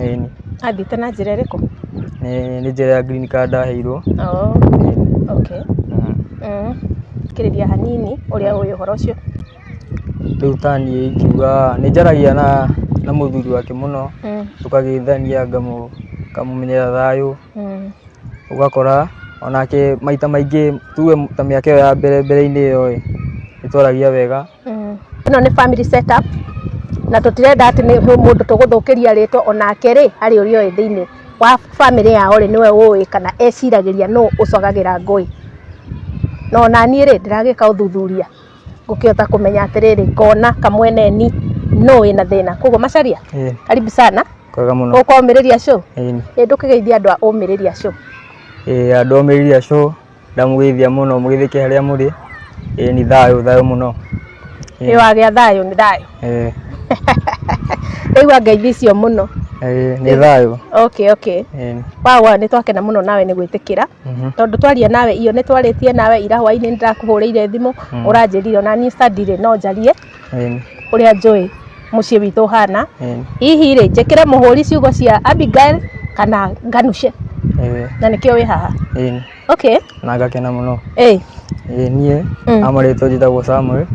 Ĩni. Athiĩte na njĩra ĩrĩkũ? Nĩ njĩra ya green card ndaheirwo. Oh, Ĩni. okay. Kĩrĩria hanini ũrĩa ũĩ ũhoro ũcio. Rĩu ta niĩ ingiuga nĩ njaragia na mũthuri wake mũno, tũkageithania, ngamũmenyera thayũ, ũgakora onake maita maingĩ tuge ta mĩaka ĩyo ya mbere mbere-inĩ ĩyo ĩ, nĩ twaragia wega. Ĩno nĩ family setup na tũtirenda atĩ nĩ mũndũ tũgũthũkĩria rĩtwa, onake rĩ, harĩ ũrĩa ũĩ thĩinĩ wa family yao rĩ, nĩwe ũĩ kana eciragĩria nũ ũcogagĩra ngũĩ. No onaniĩ rĩ, ndĩragĩka ũthuthuria ngũkĩhota kũmenya atĩrĩrĩ, ngona kamweneni nũ wĩna thĩna. Koguo Macharia, karibu sana. Kwega mũno. Gũkũ Ũmĩrĩria Show. Ĩni. Ĩ ndũkĩgeithie andũ a Ũmĩrĩria Show. Ĩ andũ a Ũmĩrĩria Show ndamũgeithia mũno, mũgeithĩke harĩa mũrĩ. Ĩ ni thayũ thayũ mũno. Ĩ wagĩa thayũ nĩ thayũ. Ĩ. Ndaigua ngeithi icio mũno. Ĩ nĩ thayũ. Okay, okay. Ĩ. Wow, nĩ twakena mũno nawe nĩ gwĩtĩkĩra. Tondũ twaria nawe iyo nĩ twarĩtie nawe ira hwainĩ, nĩ ndĩrakũhũrĩire thimũ, ũranjĩrire ona niĩ study rĩ no njarie ũrĩa njũĩ mũciĩ witũ ũhana. Hihi rĩ, njĩkĩre mũhũri ciugo cia Abigail kana nganuce, na nĩkĩo wĩ haha. Ĩni. Okay. Na ngakena mũno. Ĩ. Ĩ niĩ amarĩtwo njĩtagwo Samuel.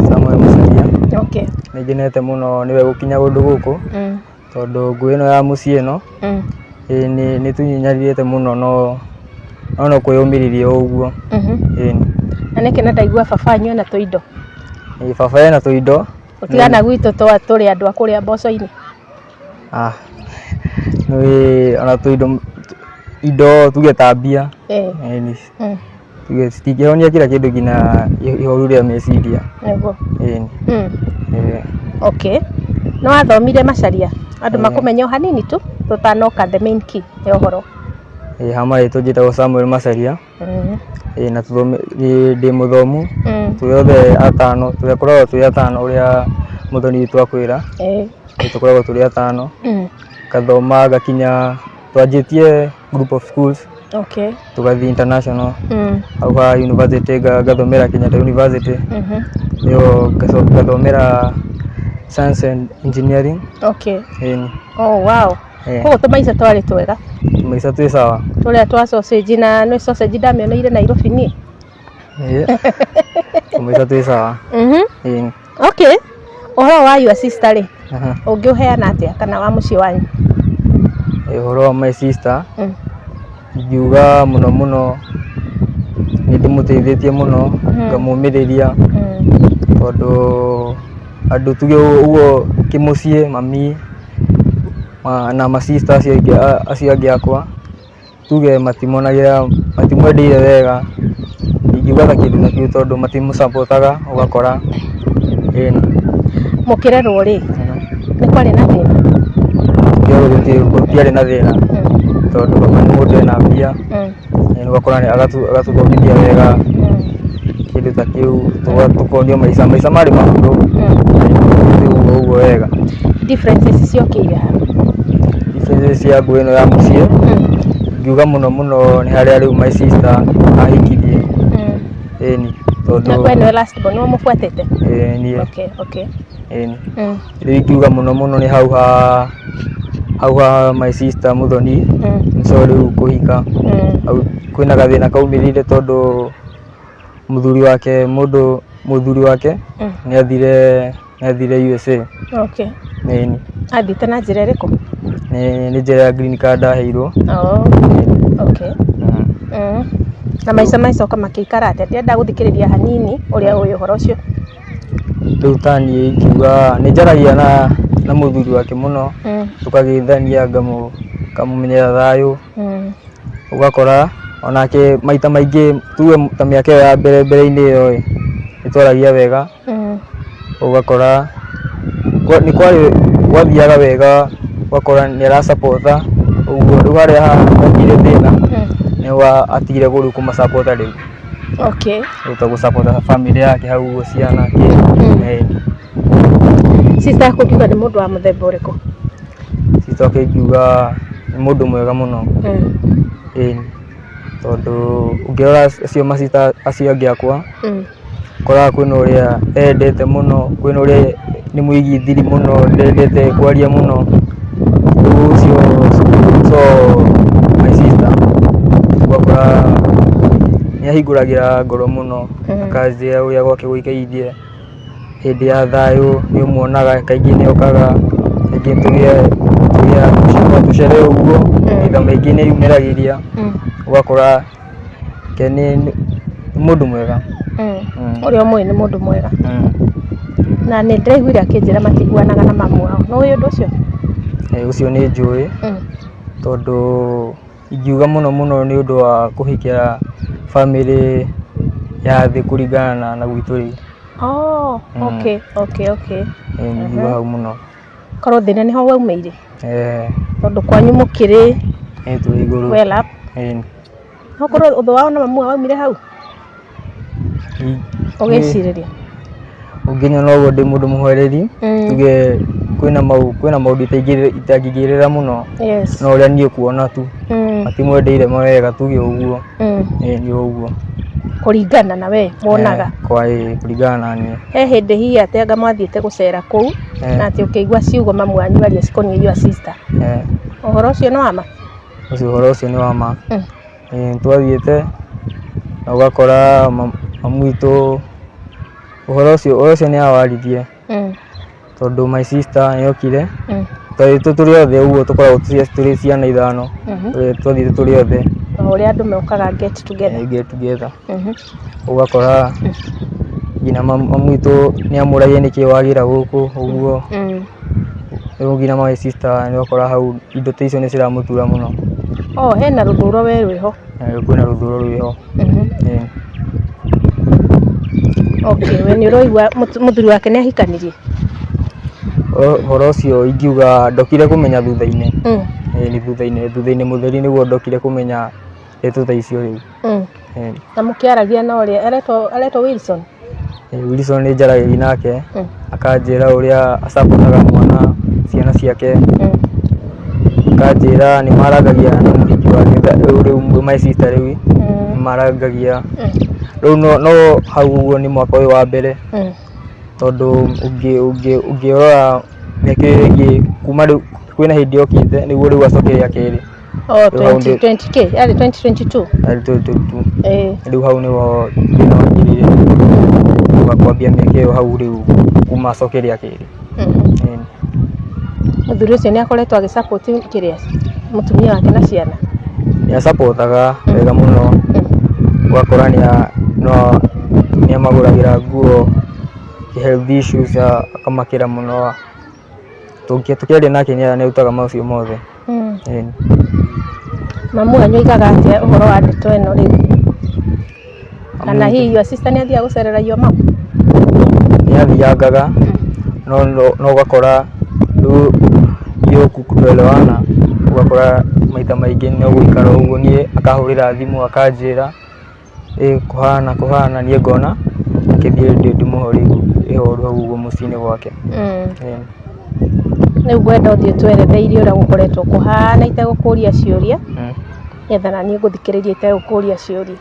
Samuel Musalia. Okay. Nĩ ngenete mũno nĩwe gũkinya kũndũ gũkũ, tondũ ngũĩ ĩno ya mũciĩ ĩno ĩ nĩ tũnyinyarĩte mũno, no kwĩyũmĩrĩria o ũguo. Ĩni. Na nĩkĩ na ndaigua baba wanyu ena tũindo? Ĩ baba ena tũindo. Ũtigana gwitũ tũrĩ andũ a kũrĩa mboco-inĩ. Ah, nĩ ona tũindo, indo tuge ta mbia. Ĩni. Tuge citingĩhonia kila kĩndũ nginya ihoru rĩa meciria. Nĩguo. Ĩni. Ĩ. Okay. Nĩ wathomire Macharia? Andũ makũmenye o hanini tu tũtanoka the main key ya ũhoro. Ĩ ha marĩtwa njĩtagwo Samuel Macharia. Ĩ na ndĩ mũthomu. Twĩ othe atano, tũkoragwo twĩ atano ũrĩa mũthoni witũ akwĩra. Tũkoragwo tũrĩ atano. Ngathoma ngakinya, twanjĩtie group of schools. Tũgathiĩ international. Hau ha university ngathomera Kenyatta University. Ĩyo ngathomera science and engineering. Ĩni. Oh wow. Koguo tũmaica twarĩ twega. Tũmaica twĩ sawa. Tũrĩa twa sausage, na nĩ sausage ndamĩoneire Nairobi niĩ. Ĩ. Tũmaica twĩ sawa. Ĩni. Okay. Ũhoro wa your sister rĩ, ũngĩũheana atĩa kana wa mũciĩ wanyu? Ũhoro wa my sister, ingiuga mũno mũno nĩ ndĩmũteithĩtie mũno, ngamũmĩrĩria, tondũ andũ tuge ũguo kĩmũciĩ mami na ma sister acio angĩ akwa, tuge matimonagĩra, matimwendeire wega, ingiuga ta kĩndũ ta kĩu, tondũ matimũcapotaga ũgakora ĩni. Mũkĩrerwo rĩ, nĩ kwarĩ na thĩna? Tũkĩrerwo gũtiarĩ na thĩna, tondũ baba nĩ mũndũ ena mbia, ũgakora agatũthomithia wega, kĩndũ ta kĩu, tũkonio maica, maica marĩ mahũthũ, ũguo ũguo wega. Differences ciokĩire ha? Differences cia ngũĩ ĩno ya mũciĩ, ingiuga mũno mũno nĩ harĩa rĩu my sister ahikirie. Ĩni, tondũ Na we nĩwe last born, nĩwe mũbuatĩte? Ĩĩ niĩ. Okay. Ĩni. Rĩu ingiuga mũno mũno nĩ hau ha my sister Muthoni, so rĩu kũhika, hau kwĩna gathĩna kaumĩrire, tondũ mũthuri wake, mũndũ mũthuri wake nĩ athire USA. Ĩni. Athiĩte na njĩra ĩrĩkũ? Nĩ njĩra ya green card ndaheirwo. Oh, okay. Na maica macoka makĩikara atĩa? Ndĩrenda gũthikĩrĩria hanini ũrĩa ũĩ ũhoro ũcio. Rĩu ta niĩ ingiuga nĩ njaragia na mũthuri wake mũno, tũkageithania, ngamũmenyera thayũ, ũgakora onake maita maingĩ tuge ta mĩaka ĩyo ya mbere mbere-inĩ ĩyo ĩ, nĩ twaragia wega, ũgakora nĩ kwarĩ gwathiaga wega, ũgakora nĩ aracapota ũguo. Rĩu harĩa hokire thĩna nĩ wa atigire rĩu kũmacapota rĩu. Rĩu ta gũcapota family yake hau ũguo, ciana kĩ. Sister yaku ũngiuga nĩ mũndũ wa mũthemba ũrĩkũ? Sister wake ingiuga nĩ mũndũ mwega mũno. Ĩni, tondũ ũngĩrora acio macita acio angĩ akwa, ũkoraga kwĩna ũrĩa endete mũno, kwĩna ũrĩa nĩ mũigi thiri mũno, ndendete kwaria mũno. Rĩu ũcio ahingũragĩra ngoro mũno, akanjĩra ũrĩa gwake gũikaire. Hĩndĩ ya thayũ nĩ ũmuonaga kaingĩ nĩ okaga, rĩngĩ tũgĩe tũcere ũguo, maita maingĩ nĩ eyumĩragĩria, ũgakora ke nĩ mũndũ mwega. Ũrĩa ũmũĩ nĩ mũndũ mwega. Na nĩ ndĩraiguire akĩnjĩra matiguanaga na mamu wao. Nĩ ũĩ ũndũ ũcio? Ũcio nĩ njũĩ, tondũ ingiuga mũno mũno nĩ ũndũ wa kũhikia bamĩrĩ ya thĩ kũringana na gwitũ rĩ. Oh, okay. Ingiuga hau mũno. Korwo thĩna nĩho waumĩire. Eh. Tondũ kwanyu mũkĩrĩ Tũrĩ igũrũ. Well up. No korwo ũthũ wao na mamu wao waumire hau? Ũgĩcirĩria. Ũngĩnyona ũguo ndĩ mũndũ mũhoreri, tuge kwĩna maũndũ itangĩingĩrĩra mũno. Yes. No ũrĩa niĩ kuona tu. Matimwendeire mawega tuge ũguo. Nĩ ũguo. Kũringana na we wonaga. Kwa kũringana na niĩ. He hĩndĩ hihi atĩ anga mwathiĩte gũcera kũu, na atĩ ũkĩigua ciugo mamu wanyu aria cikoniĩ your sister. Ũhoro ũcio nĩ wa ma? Ũcio ũhoro ũcio nĩ wa ma. Twathiĩte na ũgakora mamu witũ ũhoro ũcio nĩ awaririe, tondũ my sister nĩ okire, twathiĩte tũrĩ othe ũguo tũkoragwo tũrĩ ciana ithano, twathiĩte tũrĩ othe. O ũrĩa andũ mokaga get together. Get together. Ũgakora nginya mamu witũ nĩ amũragia nĩkĩ wagĩra gũkũ ũguo. Rĩu nginya my sister nĩ ũgakora hau indo ta icio nĩ ciramũtura mũno. Oh, hena rũthũro we rwĩho. Kwĩna rũthũro rwĩho. Okay, we nĩ ũraigua mũthuri wake nĩ ahikanirie? Ũhoro ũcio ingiuga ndokire kũmenya thutha-inĩ. Nĩ thutha-inĩ mũtheri nĩguo ndokire kũmenya ndeto ta icio rĩu. Na mũkĩaragia na ũrĩa aretwo Wilson? Wilson nĩ njaragĩria nake, akanjĩra ũrĩa acapotaga mwana ciana ciake, akanjĩra nĩ marangagia na mũhiki wake rĩu my sister rĩu nĩ marangagia. Rĩu no hau ũguo nĩ mwaka ũyũ wa mbere, tondũ ũngĩrora mĩaka ĩyo ĩngĩ kuma rĩu kwĩna hĩndĩ yokĩte nĩguo rĩu acoke rĩa kerĩ. Oh, 2020k, yarĩ 2022. Yarĩ 2022. Rĩu hau nĩho thĩna waingĩrire, rĩu kwambia mĩaka ĩyo hau rĩu kuma acoke rĩa kerĩ. Mũthuri ũcio nĩ akoretwo agĩ support kĩrĩa mũtumia wake na ciana? Nĩ acapotaga wega mũno, ũgakora nĩ amagũragĩra nguo, health issues akamakĩra mũno. Tũkĩaria nake nĩ arutaga maũcio mothe. Mamu wanyu oigaga atĩa ũhoro wa ndeto ĩno rĩu? Kana hihi your sister nĩ athiaga gũcerera your mom? Nĩ athiangaga, no ũgakora rĩu hiyo kutoelewana, ũgakora maita maingĩ no gũikara ũguo, niĩ akahũrĩra thimũ akanjĩra kũhana kũhana, niĩ ngona ngĩthiĩ ndĩmũhe ihoru hau ũguo mũciĩ-inĩ gwake. Rĩu ngwenda ũthiĩ ũtweretheire ũrĩa gũkoretwo kũhana itegũkũria ciũria, nĩgetha na niĩ ngũthikĩrĩrie itegũkũria ciũria.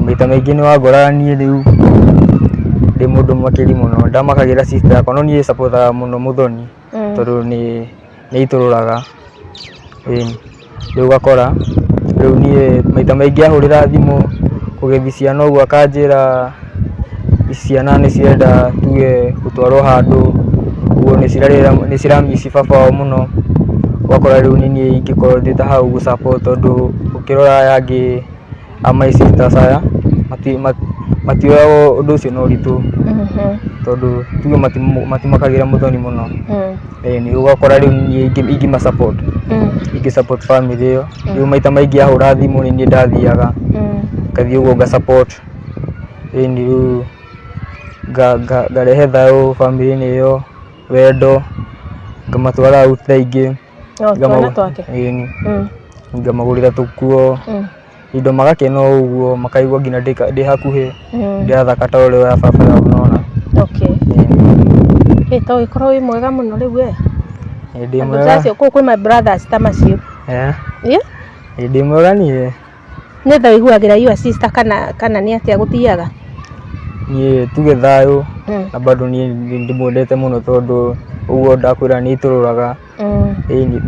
Maita maingĩ nĩ wangoraga niĩ rĩu ndĩ mũndũ makĩri mũno, ndamakagĩra sister yakwa, no niĩ capotaga mũno mũthoni, tondũ nĩ aitũrũraga. Rĩu ũgakora rĩu niĩ maita maingĩ ahũrĩra thimũ kũgethi ciana ũguo akanjĩra ciana nĩ cirenda tuge gũtwarwo handũ, ũguo nĩ ciramici baba wao mũno. Ũgakora rĩu nĩ niĩ ingĩkorwo ndĩ ta hau gũ support tondũ ũkĩrora aya angĩ a my sisters aya matioyaga ũndũ ũcio na ũritũ, tondũ tuge matimakagĩra mũthoni mũno. Nĩ ũgakora rĩu niĩ ingĩma support, ingĩ support family ĩyo. Rĩu maita maingĩ ahũra thimũ nĩ niĩ ndathiaga, ngathiĩ ũguo nga support. Rĩu ngarehe thayũ family-inĩ ĩyo, wendo, ngamatwara out thaa ingĩ. Oh, twana twake. Ngamagũrĩra tũkuo, indo magakena o ũguo, makaigua nginya ndĩ hakuhĩ, ndĩrathaka ta ũrĩa baba yao nona. Okay. To ũgĩkorwo wĩ mwega mũno rĩu we. Ndĩ Andũ mwega. ta acio kũu kwĩ my brothers ta macio. Ndĩ mwega niĩ. Nĩ tha ũiguagĩra your sister kana nĩ atĩa gũthiaga? Niĩ tuge thayũ, na bado niĩ nĩ ndĩmwendete mũno tondũ ũguo ndakwĩra nĩ aitũrũraga.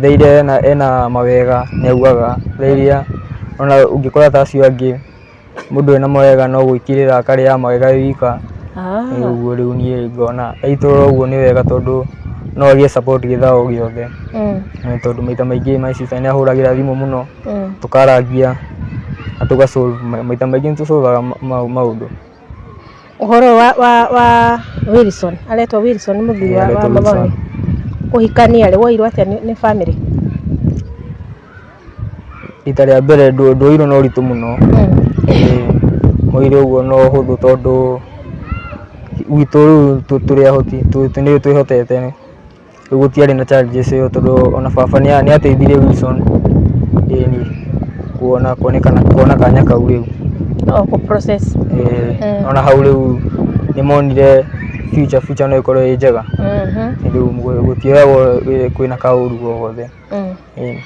Thaa iria ena mawega nĩ augaga, thaa iria Ona ũngĩkora ta acio angĩ mũndũ ena mawega no gwĩkirĩra akarĩa mawega wĩ wika. Ũguo rĩu niĩ ngona aitũrũra ũguo nĩ wega tondũ no agĩe support gĩthaa o gĩothe. Tondũ maita maingĩ my sister nĩ ahũragĩra thimũ mũno tũkarangia na tũga solve, maita maingĩ nĩ tũ solve aga maũndũ. Ũhoro wa Wilson, aretwo Wilson mũthuri wa Aretwo Muthoni. Wilson. Kũhikania rĩ, woirwo atĩa nĩ family? Rita rĩa mbere nduoirwo na ũritũ mũno. Moire ũguo na ũhũthũ tondũ gwitũ rĩu tũrĩ ahoti, nĩ twĩhotete. Rĩu gũtiarĩ na challenges ĩyo tondũ ona baba nĩ ateithirie Wilson ĩni kuona kuonekana kuona kanya kau rĩu. O kũ process. Ĩĩ, ona hau rĩu nĩ monire future future no ĩkorwo ĩ njega. Rĩu gũtioyagwo kwĩna kaũru o gothe. Ĩĩ.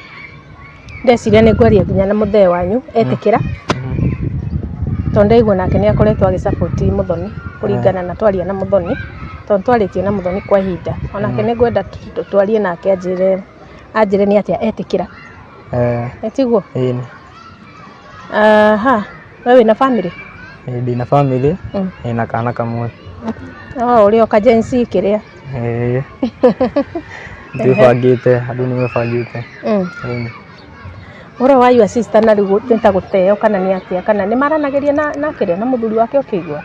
Ndeciria nĩ ngwaria nginya na mũthee wanyu etĩkĩra. Tondũ ndaigua nake nĩ akoretwo agĩ support Mũthoni kũringana na twaria na Mũthoni, tondũ twarĩtie na Mũthoni kwa ihinda. Onake nĩ ngwenda twarie nake anjĩre anjĩre nĩ atĩa etĩkĩra. Ĩ tiguo? Ĩĩ. Aha, we wĩna family? Ndĩna family, na kana kamwe. Oh, ũrĩ o ka Gen Z kĩrĩa? Ĩĩ. Twĩbangĩte, andũ nĩ mebangĩte. Ĩĩ. Ũhoro wa your sister na rĩu nĩ ta gũteo kana nĩ atĩa kana nĩ maranagĩria na kĩrĩa na mũthuri wake ũkĩigua?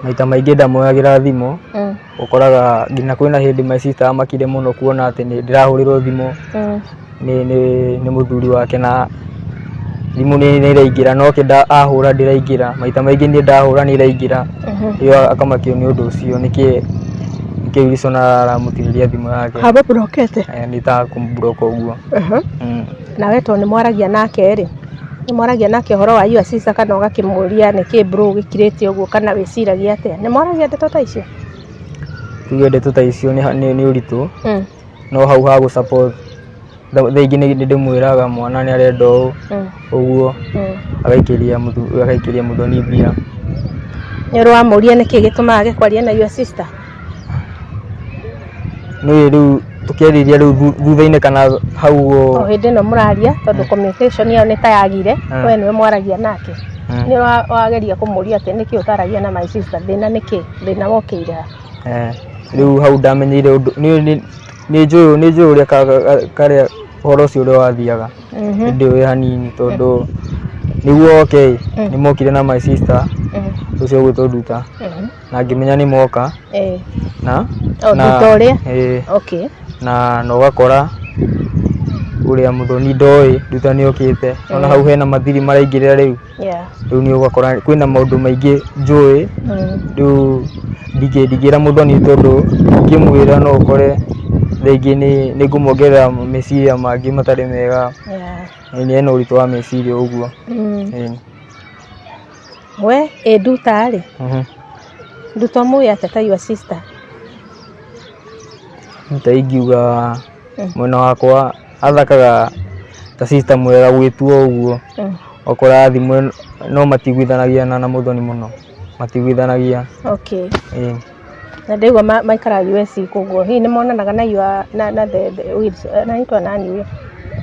Maita maingĩ ndamuoyagĩra thimũ, ũkoraga nginya kwĩna hĩndĩ my sister amakire mũno kuona atĩ nĩ ndĩrahũrĩrwo thimũ nĩ mũthuri wake na thimũ nĩ ĩraingĩra no ke ahũra ndĩraingĩra, maita maingĩ niĩ ndahũra nĩ ĩraingĩra, ĩyo akamakio nĩ ũndũ ũcio nĩkĩ nĩkĩ Wilson aramũtirĩria thimũ yake. Amũburokete? Nĩ ta kũmũburoko ũguo. Nawe tondũ nĩ mwaragia nake rĩ, nĩ mwaragia nake ũhoro wa your sister kana ũgakĩmũria nĩkĩ bro gĩkirĩte ũguo kana wĩciragia atĩa? Nĩ mwaragia ndeto ta icio? Tuge ndeto ta icio nĩ ũritũ, no hau ha gũ support thaa ingĩ nĩ ndĩmwĩraga mwana nĩ arenda ũũ ũguo, agaikĩria Mũthoni mbia. Nĩ ũrĩ wamũria nĩkĩ gĩtũmaga age kwaria na your sister? Nĩ rĩu tũkĩarĩria rĩu thutha-inĩ kana hau O hĩndĩ ĩno mũraria tondũ communication ĩyo nĩ ta yagire, we nĩwe mwaragia nake. Nĩ wageria kũmũria atĩ nĩkĩ ũtaragia na my sister, thĩna nĩkĩ, thĩna wokĩire ha? Rĩu hau ndamenyeire ũndũ nĩ njũĩ ũrĩa karĩa ũhoro ũcio ũrĩa wathiaga. Nĩ ndĩũĩ hanini tondũ nĩguo oke ĩ, nĩ mokire na my sister ũcio ũgwĩtwo Nduta na ngĩmenya nĩ moka na O Nduta ũrĩa? Ĩĩ. Okay. Na ũgakora ũrĩa Mũthoni ndoĩ Nduta nĩ okĩte, ona hau hena mathiri maraingĩrĩra rĩu. Rĩu nĩ ũgakora kwĩna maũndũ maingĩ njũĩ, rĩu ndingĩra Mũthoni tondũ ingĩmwĩra no ũkore thaa ingĩ nĩ ngũmuongerera meciria mangĩ matarĩ mega. Ĩĩ ena ũritũ wa meciria ũguo. Ĩĩ. We ĩ Nduta rĩ, Nduta ũmũĩ atĩa ta your sister? Nduta ingiuga mwena wakwa athakaga ta sister mwega gwĩtua ũguo. Ũgakora thimũ no matiguithanagia na Mũthoni mũno, matiguithanagia. Okay. Ĩĩ. Na ndaigua maikaraga US koguo hihi nĩ monanaga na your na the Wilson, anaitwa nani huyo?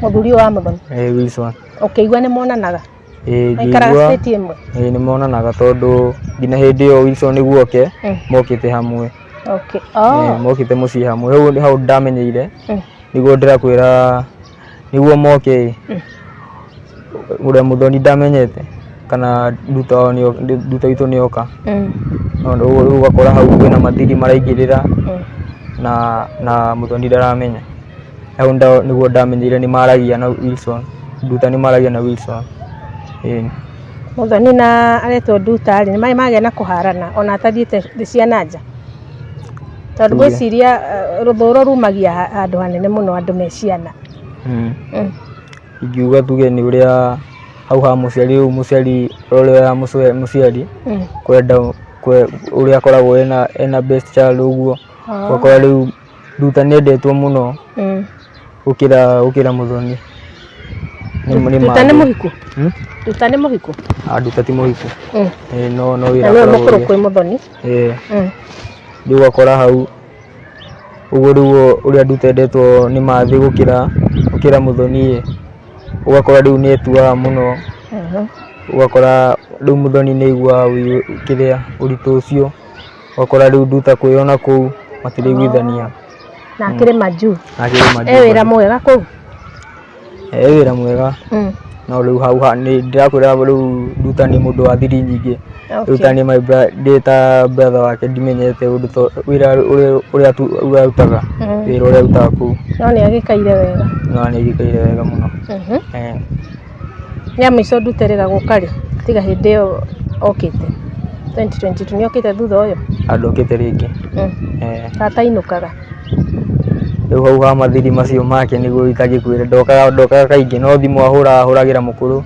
Mũthuri ũyũ wa Mũthoni. Ĩĩ Wilson. Ũkĩigua nĩ monanaga? Ĩĩ Maikaraga ngĩigua state ĩmwe? Ĩĩ nĩ monanaga tondũ nginya hĩndĩ ĩyo Wilson nĩguo oke mokĩte hamwe. Okay. Ĩĩ Oh. mokĩte mũciĩ hamwe. Hau hau ndamenyeire nĩguo ndĩrakwĩra nĩguo moke ĩ ũrĩa Mũthoni ndamenyete kana Nduta wao Nduta witũ nĩ oka. No rĩu ũgakora hau kwĩna mathiri maraingĩrĩra na Mũthoni ndaramenya. Hau nĩguo ndamenyeire nĩ maragia na Wilson, Nduta nĩ maragia na Wilson. Ĩĩ. Mũthoni na aretwo Nduta rĩ, nĩ marĩ magĩa na kũharana ona atathiĩte thĩ cia na nja? Tondũ ngwĩciria rũthũro rumagia handũ hanene mũno andũ me ciana. Ingiuga tuge nĩ ũrĩa hau ha mũciari rĩu mũciari ũrĩa ya mũciari kwenda ũrĩa akoragwo ena best child ũguo, ũgakora rĩu Nduta nĩ endetwo mũno gũkĩra Mũthoni. Nduta nĩ mũhiku? Nduta nĩ mũhiku? Nduta ti mũhiku. No Na wĩra nĩwe akoragwo mũkũrũ wĩ. kwĩ Mũthoni? Ĩĩ. Rĩu ũgakora hau ũguo rĩu ũrĩa Nduta endetwo nĩ Mathĩ gũkĩra Mũthoni ĩ, ũgakora rĩu nĩ etuaga mũno. Ũgakora rĩu mũthoni nĩ aigua kĩrĩa ũritũ ũcio, ũgakora rĩu Nduta kwĩyona kũu matiraiguithania. Na akĩrĩ majuu. Akĩrĩ majuu. E wĩra mwega kũu? E wĩra mwega. No rĩu hau nĩ ndĩrakwĩra rĩu Nduta nĩ mũndũ wa thiri nyingĩ. Rĩu ta niĩ my ndĩ ta brother wake ndimenyete ũndũ ta wĩra ũrĩa arutaga, wĩra ũrĩa arutaga kũu. No nĩ agĩkaire wega. No nĩ agĩkaire wega mũno. Rĩa mũico Nduta erĩga gũka rĩ? Tiga hĩndĩ ĩyo okĩte 2022 nĩ okĩte thutha ũyũ? Ndokĩte rĩngĩ. Tata ainũkaga? Rĩu hau ha mathiri macio make nĩguo itangĩkwĩra, ndokaga ndokaga kaingĩ, no thimũ ahũraga ahũragĩra mũkũrũ.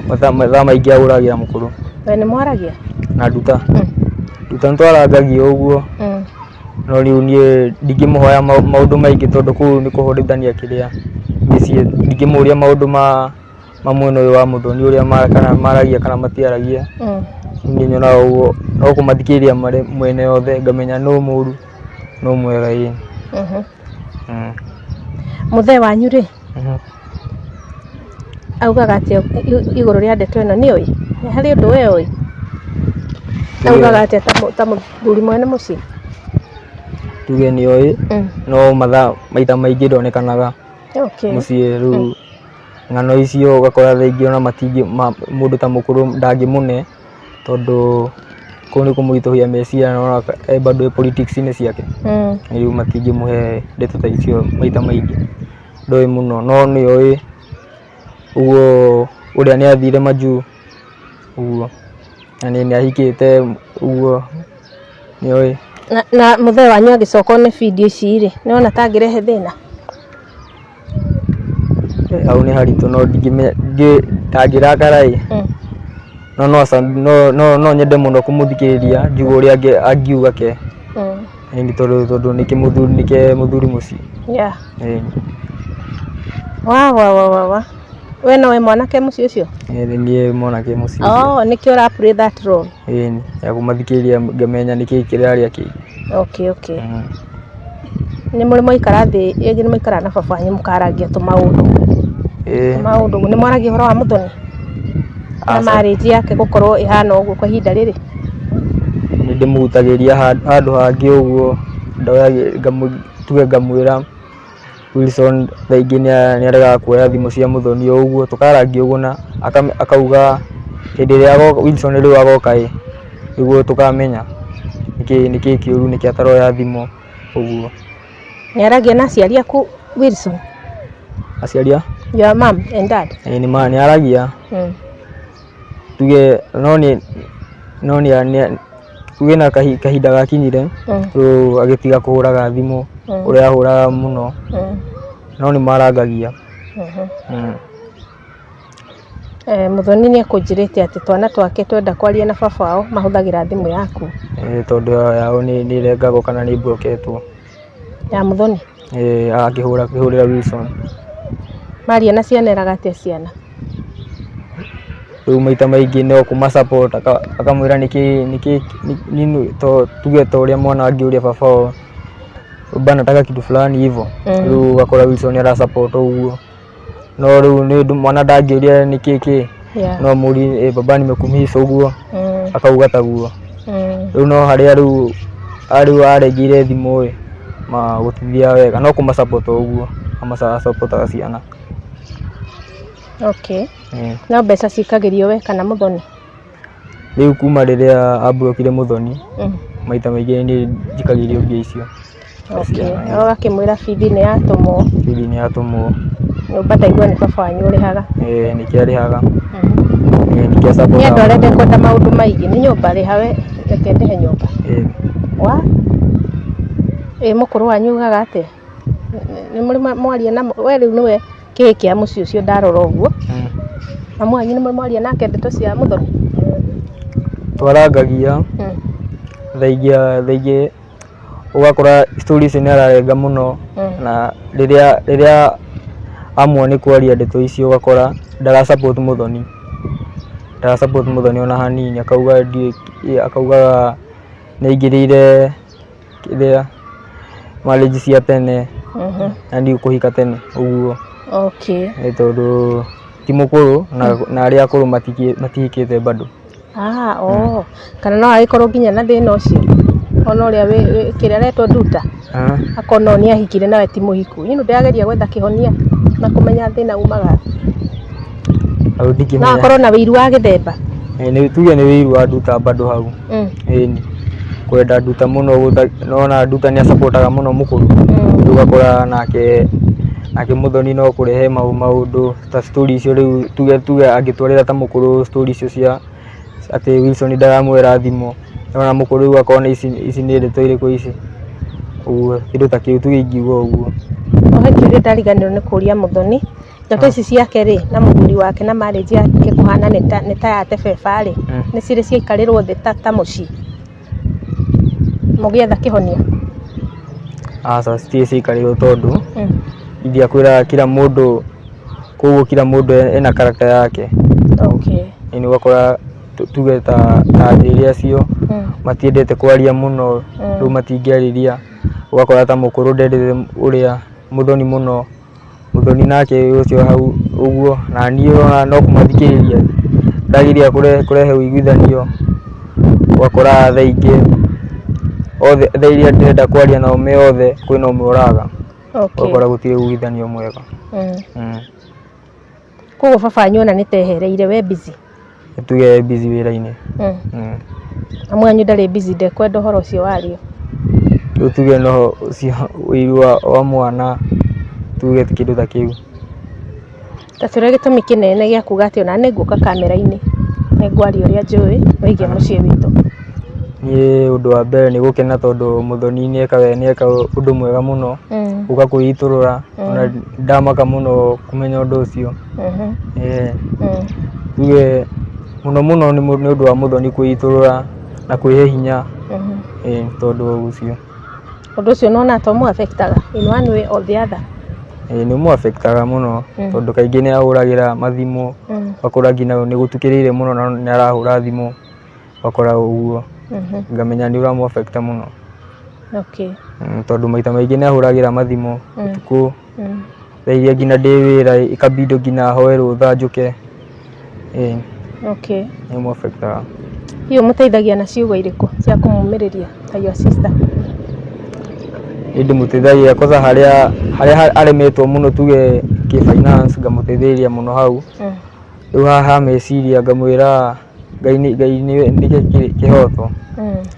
Mathaa maingĩ ahũragĩra mũkũrũ. We nĩ mwaragia? Na Nduta. Nduta nĩ twarangagia ũguo, no rĩu niĩ ndingĩmũhoya maũndũ maingĩ tondũ kũu nĩ kũhũrithania kĩrĩa mĩciĩ, ndingĩmũria maũndũ ma mwena ũyũ wa mũthoni ũrĩa kana maragia kana matiaragia. Niĩ nyonaga ũguo no kũmathikĩrĩria marĩ mwena yothe ngamenya nũ mũru nũ mwega ĩĩ. Mũthee wanyu rĩ, augaga atĩa igũrũ rĩa ndeto ĩno? Nĩ oĩ? Nĩ harĩ ũndũ we oĩ? Augaga atĩa ta mũthuri mwene mũciĩ? Tuge nĩ oĩ, no mathaa maita maingĩ ndonekanaga mũciĩ. Rĩu ng'ano icio ũgakora thaa ingĩ ona matingĩ mũndũ ta mũkũrũ ndangĩmũne tondũ kũu nĩ kũmũritũhia meciria na ona e bado e politics-inĩ ciake. Rĩu matingĩmũhe ndeto ta icio maita maingĩ, ndoĩ mũno no nĩ oĩ ũguo ũrĩa nĩ athire majuu ũguo na nĩ ahikĩte ũguo nĩ oĩ. Na mũthee wanyu agĩcoka one video ici rĩ, nĩ wona ta angĩrehe thĩna? Hau nĩ haritũ no ndingĩmenya ndangĩrakara ĩ, no no no no nyende mũno kũmũthikĩrĩria njigue ũrĩa angiuga ke. Ĩni tondũ nĩkĩ mũthuri nĩke mũthuri mũciĩ. Ĩni. Wa wa wa wa wa. We nowe mwanake mũciĩ ũcio? Ĩni niĩ mwanake mũciĩ ũcio. Oh, nĩkĩo ũra play that role. Ĩni ya kũmathikĩrĩria ngamenya nĩkĩ kĩrarĩa kĩ. Okay. Nĩ mũrĩ mwaikara thĩ rĩngĩ nĩ mwaikara na baba wanyu mũkarangia tũmaũndũ? Ĩĩ. Tũmaũndũ nĩ mwaragia ũhoro wa mũthoni? Na Aca. marriage yake gũkorwo ĩhana ũguo kwa ihinda rĩrĩ? Nĩ ndĩmũhutagĩria handũ hangĩ ũguo ndoya tuge ngamwĩra Wilson thaa ingĩ nĩ aregaga kuoya thimũ cia mũthoni o ũguo tũkarangia ũguo na akauga hĩndĩ ĩrĩa Wilson rĩu agoka ĩ nĩguo tũkamenya nĩkĩ kĩũru, nĩkĩ ataroya thimũ ũguo. Nĩ aragia na aciari aku Wilson? Aciari a? Your mom and dad? Ĩĩ nĩ aragia. Tuge no nĩ tuge na kahinda gakinyire rĩu agĩtiga kũhũraga thimũ ũrĩa ahũraga mũno, no nĩ marangagia. Mũthoni nĩ ekũnjĩrĩte atĩ twana twake twenda kwaria na baba wao mahũthagĩra thimũ yaku. Ĩĩ tondũ yao nĩ ĩrengagwo kana nĩ ĩmburoketwo. Ya Mũthoni? Ĩĩ akĩhũrĩra Wilson. Maria na ciana eraga atĩa ciana? Rĩu maita maingĩ no kũma support akamwĩra nĩkĩ nĩkĩ nini to tuge ta ũrĩa mwana angĩũria baba wao baba nataka kitu fulani hivyo, rĩu ũgakora Wilson ara support ũguo, no rĩu nĩ mwana ndangĩũria nĩkĩ kĩ no mũrie baba nimekumiss ũguo, akauga taguo. Rĩu no harĩa rĩu rĩu arengeire thimũ ĩ ma gũtithiaga wega no kũma support ũguo amasupportaga ciana. Okay. No mbeca cikagĩrio we kana Mũthoni? Rĩu kuma rĩrĩa amburokire Mũthoni, maita maingĩ nĩ njikagĩrio mbia icio. Okay. Ũgakĩmwĩra bithi nĩ yatũmwo. Bithi nĩ yatũmwo. Nyũmba ndaigua nĩ baba wanyu ũrĩhaga. Ĩĩ nĩkĩo arĩhaga. Ĩĩ nĩkĩo Nĩ andũ arĩa ndekwenda maũndũ maingĩ nĩ nyũmba rĩha we reke ndĩhe nyũmba. Ĩĩ. Wa? Ĩ mũkũrũ wanyu augaga atĩa? Nĩ mũrĩ mwaria na we rĩu nĩwe kĩĩ kĩa mũciĩ ũcio ndarora ũguo. Mamu wanyu nĩ mũrĩ mwaria nake ndeto cia Mũthoni? Twarangagia thaa ingĩ ũgakora story icio nĩ ararenga mũno, na rĩrĩa amua nĩ kwaria ndeto icio ũgakora ndara support Mũthoni, ndara support Mũthoni ona hanini, akauga ndiũĩ, akaugaga nĩ aingĩrĩire kĩrĩa marriage cia tene na ndiũĩ kũhika tene ũguo. Nĩ tondũ Ti mũkũrũ na arĩa akũrũ matihikĩte bado. Ah, oh. Kana no agĩkorwo nginya na thĩna ũcio ona ũrĩa kĩrĩa aretwo Nduta. Ah. Akorwo no nĩ ahikire nawe ti mũhiku. You know, ndĩrageria gwetha kĩhonia na kũmenya thĩna umaga. Hau No ndingĩmenya. akorwo na wĩiru wa gĩthemba. Eh, nĩ tuge nĩ wĩiru wa Nduta bado hau. Ĩni kwenda Nduta mũno nona Nduta nĩ acapotaga mũno mũkũrũ. Rĩu ũgakora nake Mũthoni no kũrehe maũndũ ta story icio rĩu tuge angĩtwarĩra ta mũkũrũ story icio cia atĩ Wilson ndaramwĩra thimũ, nona mũkũrũ rĩu akona ici nĩ ndeto irĩkũ ici, ũguo kĩndũ ta kĩu tuge ingiuga ũguo. O he kĩũria ndariganĩrwo nĩ kũria Mũthoni, ndeto ici ciake rĩ na mũthuri wake na marriage yake kũhana nĩ ta ya tebeba rĩ, nĩ cirĩ ciaikarĩrwo thĩ ta mũciĩ mũgĩetha kĩhonia? Aca citirĩ ciaikarĩrwo tondũ ingĩakwĩra kila mũndũ, koguo kila mũndũ ena character yake. Ĩni ũgakora tuge ta athuri acio matiendete kwaria mũno, rĩu matingĩarĩria, ũgakora ta mũkũrũ ndendete ũrĩa Mũthoni mũno, Mũthoni nake ũcio hau ũguo, na niĩ ona no kũmathikĩrĩria ndageria kũrehe ũiguithanio, ũgakora thaa ingĩ othe thaa iria ndĩrenda kwaria nao me othe kwĩna ũmwe ũraga, ũgakora gũtirĩ ũiguithanio mwega. Koguo baba wanyu ona nĩ tehereire we busy? Tuge busy wĩra-inĩ. Mamu wanyu ndarĩ busy ndekwenda ũhoro ũcio wario? Rĩu tuge no ũcio ũiru wa mwana tuge kĩndũ ta kĩu. Ta twĩre gĩtũmi kĩnene gĩa kuga atĩ ona nĩ ngũka kamera-inĩ nĩ ngwaria ũrĩa njũĩ wĩgiĩ mũciĩ witũ. Niĩ ũndũ wa mbere nĩ gũkena tondũ Mũthoni nĩeka ũndũ mwega mũno, gũka kwĩitũrũra, ona ndamaka mũno kũmenya ũndũ ũcio. Tuge mũno mũno nĩ ũndũ wa Mũthoni kwĩitũrũra na kwĩhe hinya, tondũ ũcio. Ũndũ ũcio nĩwona ta ũmũ affect aga in one way or the other? Nĩ ũmũ affect aga mũno tondũ kaingĩ nĩ ahũragĩra mathimũ, ũgakora nginya nĩ gũtukĩrĩire mũno na nĩ arahũra thimũ, ũgakora ũguo, ngamenya nĩ ũramũ affect a mũno. Tondũ maita maingĩ nĩ ahũragĩra mathimũ ũtukũ, thaa iria nginya ndĩ wĩra ikabidi nginya hoe rũtha njũke. Nĩ ũmũ affect aga. Hihi ũmũteithagia na ciugo irĩkũ cia kũmũmĩrĩria ta your sister? Niĩ ndĩmũteithagia kwanza harĩa aremetwo mũno tuge kĩ finance ngamũteithĩrĩria mũno hau. Rĩu haha meciria ngamwĩra Ngai nĩkĩo kĩhoto.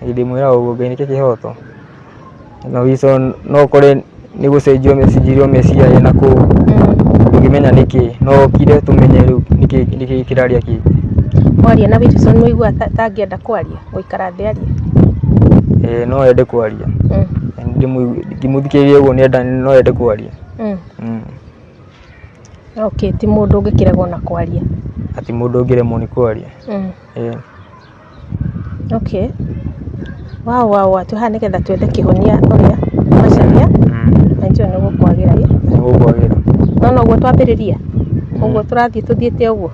Ndĩmwĩraga ũguo Ngai nĩkĩo kĩhoto. Na Wilson no ũkore nĩ gũcenjio acenjirio meciria na kũu, ndũngĩmenya nĩkĩ, no okire tũmenye rĩu nĩkĩ kĩrarĩa kĩ. Waria na Wilson nĩ ũiguaga ta angĩenda kwaria, gũikara thĩ arie? Ĩĩ no ende kwaria. Ngĩmũthikĩrĩria ũguo no ende kwaria. Okay, ti mũndũ ũngĩkĩregwo na kwaria. Ti mũndũ ũngĩremwo nĩ kwaria. Ĩĩ. Okay. Wow, wow, wow. Twĩ haha nĩgetha twethe kĩhonia ũrĩa Macharia na njũĩ nĩ gũkwagĩra ĩ. Nĩ gũkwagĩra. Nona ũguo twambĩrĩria ũguo tũrathiĩ tũthiĩte ũguo.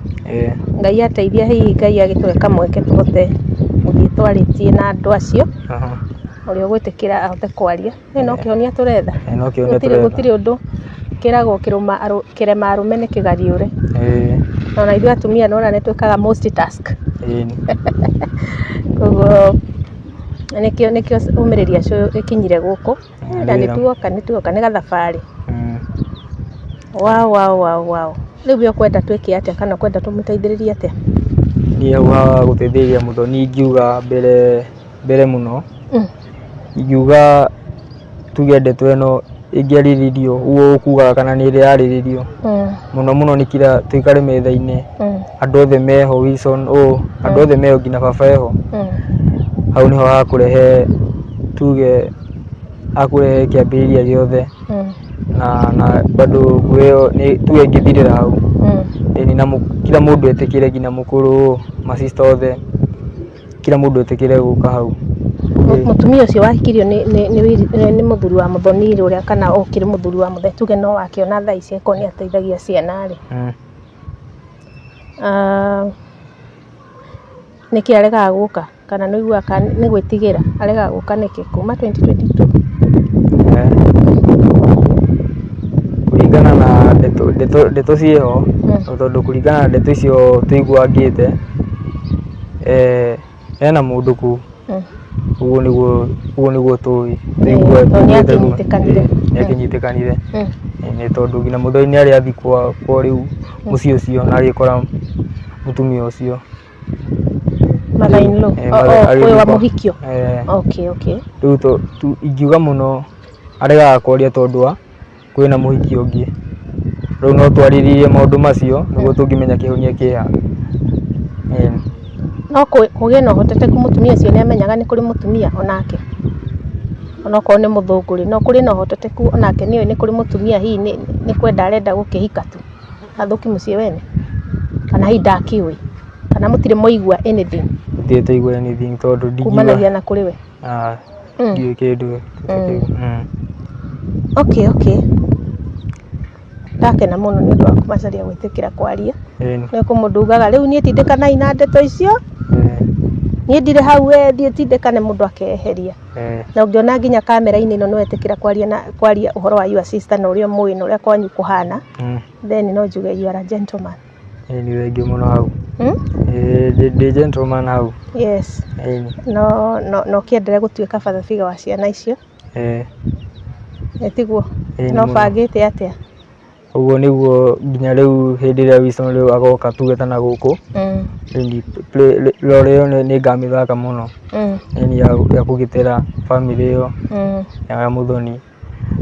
Ngai ateithia hihi Ngai agĩtũhe kamweke tũhote gũthiĩ twarĩtie na andũ acio. Ũrĩa ũgwĩtĩkĩra ahote kwaria. Ĩ no kĩhonia tũretha. No kĩhonia Gũtirĩ tũretha. gũtirĩ ũndũ kĩragwo kĩrema arũme nĩ kĩgariũre. Ona ithuĩ atumia nĩwona nĩ twĩkaga multitask. Koguo nĩkĩo ũmĩrĩria cũyũ ĩkinyire gũkũ. Na nĩ tuoka nĩ gathabarĩ. Wow, wow, wow, wow. Rĩu we ũkwenda twĩke atĩa kana ũkwenda tũmũteithĩrĩrie atĩa? Niĩ hau ha gũteithĩrĩria Mũthoni ingiuga mbere mũno, ingiuga tuge ndeto ĩno ĩngĩarĩrĩrio ũguo ũkugaga kana nĩ ĩrĩ yarĩrĩrio, mũno mũno nĩ kira tũikare metha-inĩ, andũ othe meho, Wilson ũũ, andũ othe meho nginya baba eho. Hau nĩho hakũrehe tuge hakũrehe kĩambĩrĩria gĩothe na bado ngũĩ ĩyo tuge ĩngĩthirĩra hau. Ĩni na kila mũndũ etĩkĩre nginya mũkũrũ, ma sister othe, kila mũndũ etĩkĩre gũka hau. Mũtumia ũcio wahikirio nĩ mũthuri wa Mũthoni ũrĩa kana ũkĩrĩ mũthuri wa Mũthoni tuge no wake ona thaa ici angĩkorwo nĩ ateithagia ciana rĩ. Nĩkĩ aregaga gũka kana nĩ ũiguaga kana nĩ gwĩtigĩra aregaga gũka nĩkĩ kuma 2022? Kũringana na Ndeto ndeto ndeto ciĩho tondũ kũringana na ndeto icio tũiguangĩte, hena mũndũ kũu. Ũguo nĩguo, ũguo nĩguo tũĩ. Tondũ nĩ akĩnyitĩkanire. Nĩ akĩnyitĩkanire. Nĩ tondũ nginya mũthoni nĩ arĩ athiĩ kwa rĩu mũciĩ ũcio na agĩkora mũtumia ũcio. Mother in law. Eh, Oh, mother- oh, agĩthiĩ ũyũ wa kwa- mũhikio. Eh, Okay. Rĩu ingiuga mũno aregaga kwaria tondũ wa kwĩna mũhiki ũngĩ. Rĩu no twarĩrĩrie maũndũ macio nĩguo tũngĩmenya kĩhonia kĩha. Ĩni. No kũgĩe na ũhotekeku mũtumia ũcio nĩ amenyaga nĩ kũrĩ mũtumia onake. Onokorwo nĩ mũthũngũ rĩ, no kũrĩ na ũhotekeku onake nĩoĩ nĩ kũrĩ mũtumia, hihi nĩ kwenda arenda gũkĩhika tu athũki mũciĩ wene, kana hihi ndakĩũĩ, kana mũtirĩ mwaigua anything? Tũtirĩ twaigua anything tondũ ndingiuga. Kumanagia na kũrĩ we. Ah, ndiũĩ kĩndũ ta kĩu. Okay. Ndakena mũno nĩ ũndũ wa kũmacaria gwĩtĩkĩra kwaria. Ĩni. Nĩ kũ mũndũ ugaga rĩu niĩ tindĩkanai na ndeto icio. Niĩ ndirĩ hau, we thiĩ tindĩkane, mũndũ akeheria. Na ũngĩona nginya kamera-inĩ ĩno nĩ wetĩkĩra kwaria na kwaria ũhoro wa your sister na ũrĩa mũĩ na ũrĩa kwanyu kũhana, then no njuge you are a gentleman. Ĩĩ, nĩ thengiũ mũno hau. Ĩĩ, ndĩ gentleman hau. Yes. Ĩni. No ũkĩendelee gũtuĩka father figure wa ciana icio. Ĩ tiguo? Ĩĩ, No nĩ mũno. bangĩte atĩa? Ũguo nĩguo nginya rĩu hĩndĩ ĩrĩa Wilson rĩu agoka tuge ta na gũkũ. Rĩu role ĩyo nĩ ngamĩthaka mũno. Ĩni ya kũgitĩra family ĩyo ya Muthoni,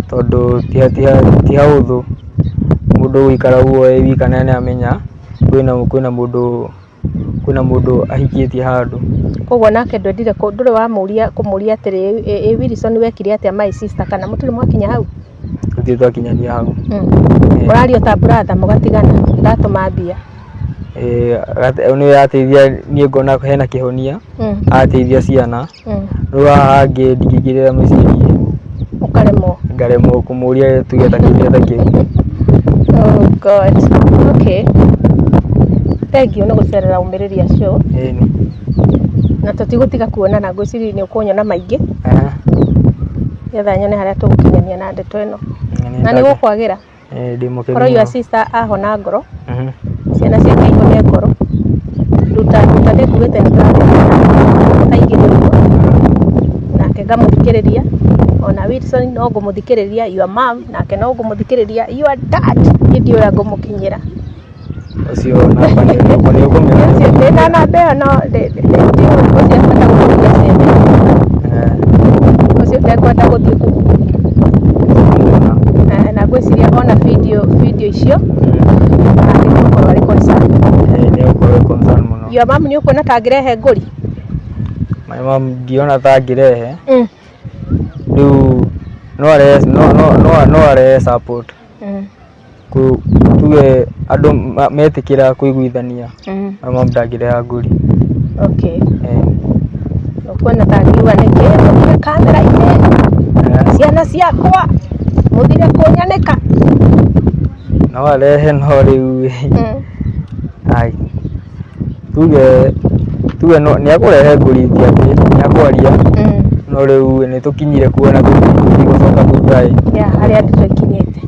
tondũ ti hahũthũ mũndũ gũikara ũguo e wika na nĩ amenya kwĩna mũndũ ahikĩtie handũ. Koguo nake ndwendire, ndũrĩ wamũria kũmũria atĩrĩ, ĩ Wilson wekire atĩa my sister, kana mũtirĩ mwakinya hau? Tũtirĩ twakinyania hau. Mũraria ta brother mũgatigana ndatũma mbia. Nĩ yateithia niĩ ngona hena kĩhonia, agateithia ciana. Rĩu haha hangĩ ndingĩingĩrĩra mĩciĩ-inĩ. Ũkaremwo. Ngaremwo kũmũria tuge ta kĩũria ta kĩu. Oh God. Okay. Thank you nĩ gũcerera Ũmĩrĩria Show. Ĩni. Na tũtigũtiga kuonana, ngwĩciria nĩ ũkũnyona maingĩ. Aha. Nĩgetha nyone harĩa tũgũkinyania na ndeto ĩno. Na nĩ gũkwagĩra. Ndĩ mũkenu Korwo your mũno. sister ahona ngoro, ciana ciake ihone ngoro. Nduta nduta ndĩkugĩte nĩ tũrathoma thaa igĩrĩ ũguo. Nake ngamũthikĩrĩria. Ona Wilson no ngũmũthikĩrĩria, your mom nake no ngũmũthikĩrĩria, your dad niĩ ndiũĩ ũrĩa ngũmũkinyĩra. Ũcio namba nĩ ũkũmĩona. Ũcio ndĩna namba ĩyo, no ndiũĩ ũcio ekwenda gũkũruga cembe. Ũcio ndekwenda gũthiĩ kũgũkũria. Kũmuona. Na ngwĩciria ona video icio nake nĩ gũkorwo arĩ concern. Nĩ egũkorwo e concern mũno. Your mom nĩ ũkuona ta angĩrehe ngũri? My mom ndiona ta angĩrehe. Rĩu no arehe, no arehe support. Tuge andũ metĩkĩra kũiguithania. My mom ndangĩreha ngũri. Ũkuona ta angiuga nĩkĩ mũthire kamera-inĩ, ciana ciakwa mũthire kũnyanĩka? No arehe, no rĩu ai, tuge no nĩ ekũrehe ngũri, ti atĩ nĩ akwaria, no rĩu nĩ tũkinyire kuo na tũtigũcoka thutha ĩ. Ya harĩa ndeto ikinyĩte.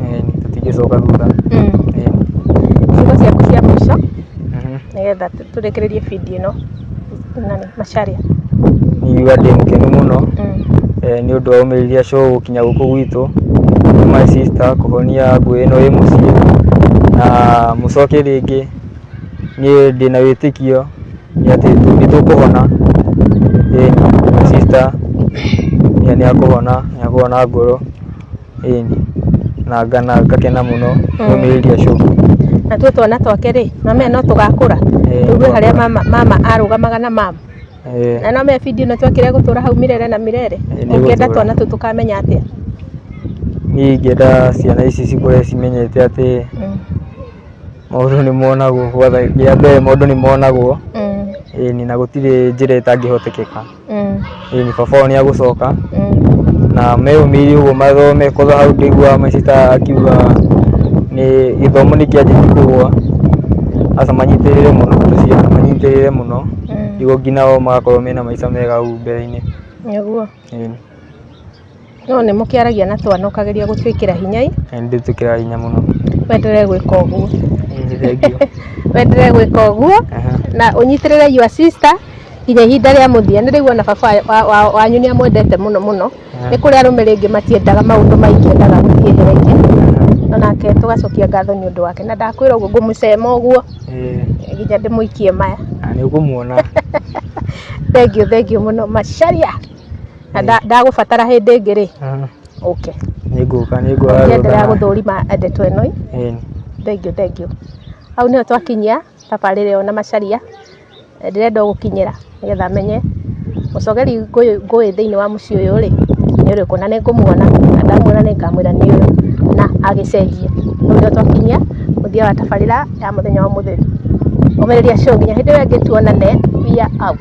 Tũtingĩcoka thutha. Ciugo ciaku cia mũico nĩgetha tũrĩkĩrĩrie video ĩno nani Macharia. Ngiuga ndĩ mũkenu mũno nĩ ũndũ wa Ũmĩrĩria Show gũkinya gũkũ gwitũ, my sister kũhonia ngũĩ ĩno ĩ mũciĩ, na mũcoke rĩngĩ. Niĩ ndĩna wĩtĩkio nĩ atĩ nĩ tũkũhona. Ĩni, my sister nĩ akũhona ngoro. Ĩni, na ngakena mũno nĩ Ũmĩrĩria Show. Na tuo twana twake rĩ, nomenya no tũgakũra, tũigue harĩa mama arũgamaga na mama. Na no me video ĩno twekire gũtũra hau mirere na mirere. Ĩĩ, nĩ Ũngĩenda gũtũra. twana tũu tũkamenya atĩa? Niĩ ingĩenda ciana ici cikũre cimenyete atĩ maũndũ nĩ monagwo. Gwatha kĩa mbere, maũndũ nĩ monagwo. Ĩni, na gũtirĩ njĩra ĩtangĩhotekeka. Ĩni, baba wao nĩ agũcoka na meyũmĩirie ũguo mathome kwanza. Hau ndĩiguaga my sister akiuga nĩ gĩthomo nĩ kĩanjĩtie kũgũa. Aca, manyitĩrĩre mũno tũciana, manyitĩrĩre mũno nĩguo nginya o magakorwo mena maica mega hau mbere-inĩ. Nĩguo. Ĩni. No nĩ mũkĩaragia na twana, ũkageria gũtwĩkĩra hinya ĩ? Nĩ ndĩtwĩkĩraga hinya mũno. Wenderee gwĩka ũguo. Ĩĩ, thengiũ. Wenderee gwĩka ũguo. Na ũnyitĩrĩre your sister nginya ihinda rĩa mũthia. Nĩ rĩu ona baba wanyu nĩ amwendete mũno mũno. Nĩ kũrĩ arũme rĩngĩ matiendaga maũndũ maingĩ, endaga gũthiĩ ehereire. No nake tũgacokia ngatho nĩ ũndũ wake. Na ndakwĩra ũguo ngũmũcema ũguo nginya ndĩmũikie maya. Na nĩ ũkũmuona. Thengiũ, thengiũ mũno Macharia. Na ndagũbatara hĩndĩ ĩngĩ rĩ, ũke. Nĩ ngũka, nĩ ngũka. Ngĩendelea gũthũrima ndeto ĩno. Thengiũ, thengiũ. Hau nĩho twakinyia tabarĩra ĩyo na Macharia. Ndĩrenda ũgũkinyĩra nĩgetha menye mũcogeri ngũĩ thĩinĩ wa mũciĩ ũyũ rĩ, nĩ ũrĩkũ, na nĩ ngũmuona, na ndamuona nĩ ngamwĩra nĩ ũyũ na agĩcenjie. Hau nĩho twakinyia mũthia wa tabarĩra ya mũthenya wa ũmũthĩ. Ũmĩrĩria show nginya hĩndĩ ĩyo ĩngĩ tuonane, we are out.